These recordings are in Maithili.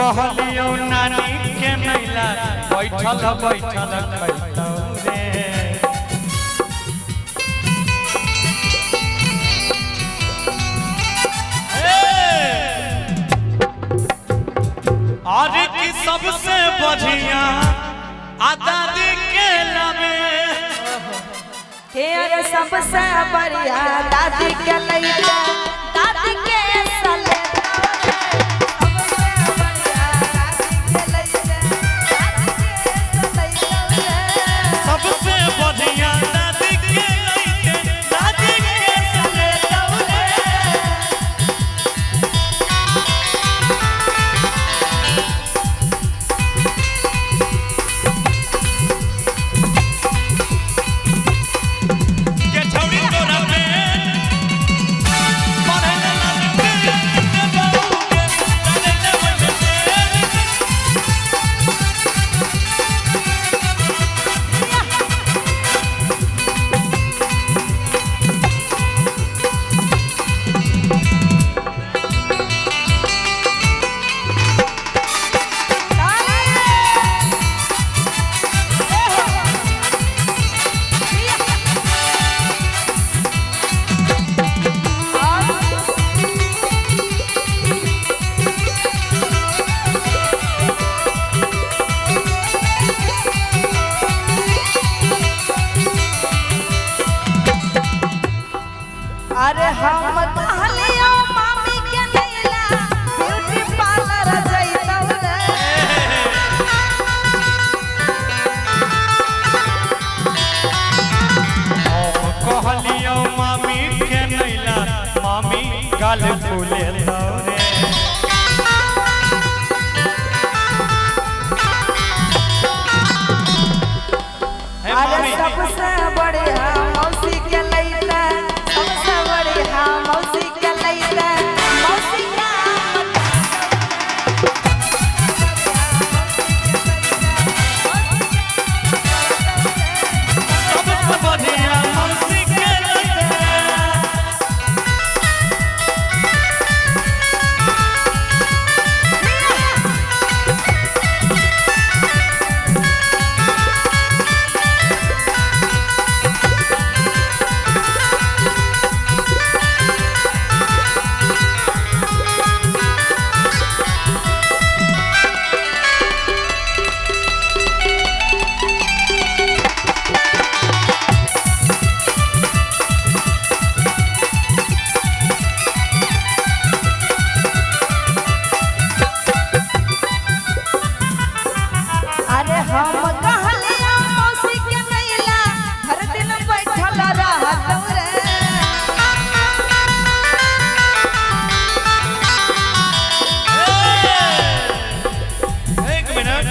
कहलियो नानी के नैला बैठल बैठल खैतौ रे। अरे की सबसे बढ़िया आ दादी के लबे। के अरे सबसे बढ़िया दादी के लइका, दादी के सले। सबसे बढ़िया दादी के लइका, दादी के सलैतौ रे। सबसे बढ़िया दादी के लइके, दादी के सलेतौ रे। के छौड़ी तोरा पे पढ़े ले लड़के के बहू के डाले ले ओइमे तेल। अरे हम कहलियो मामी के नैला ब्यूटी पार्लर जइतौ रे। हम कहलियो मामी के नैला मामी गाल फूले रे। हे अरे मामी सबसे बढ़िया मौसी के लइका, सबसे बढ़िया मौसी के लइका, मौसी का सबसे बढ़िया मौसी के लइका। अरे हम कहलियो मौसी के नैला हर दिन बैठल रहतौ रे। एक मिनट।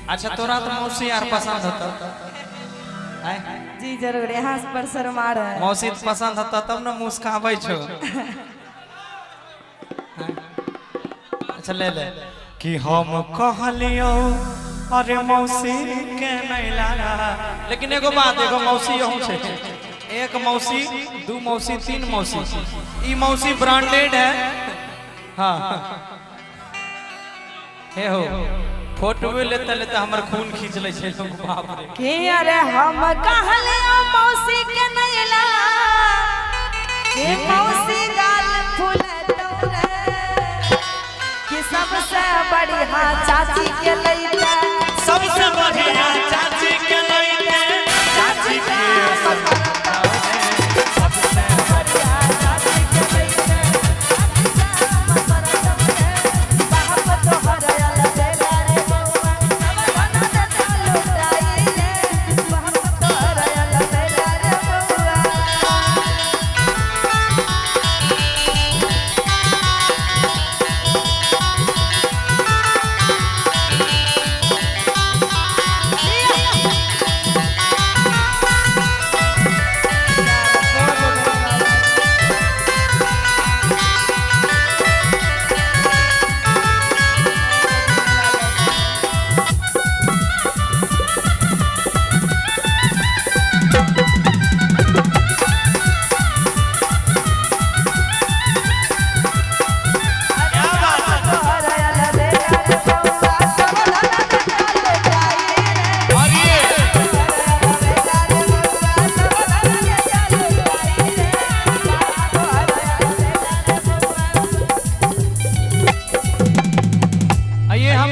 अच्छा तोरा तो मौसी यार पसंद होता आय? जी जरूर, यहाँ पर शर्मा रहे हैं। मौसी तो पसंद होता तब ना मुस्काबै छो। अच्छा ले ले कि हम कहलियो अरे मौसी के नैला। लेकिन एगो बात, एगो मौसी अहूँ छै, एक मौसी, दू मौसी, तीन मौसी, ई मौसी ब्रांडेड है। हाँ हे हो फोटो लेते लेते हमर खून खींच लै छै लोग, बाप रे। कि अरे हम कहलियो मौसी के नैला कि मौसी गाल फूलतौ रे। कि सबसे बढ़िया चाची के लइका, सबसे बढ़िया चाची के लइके, चाची के सबसे बढ़िया चाची के लइका, बाप तोहर आयल बेला रे बउआ, सब धन देतौ लुटाई रे। बाप तोहर आयल बेला रे बउआ।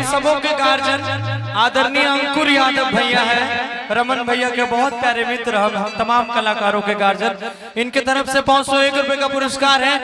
सबों के गार्जियन आदरणीय अंकुर यादव भैया है, रमन भैया के बहुत प्यारे मित्र, हम तमाम कलाकारों के गार्जियन, इनके तरफ से 501 रुपए का पुरस्कार है।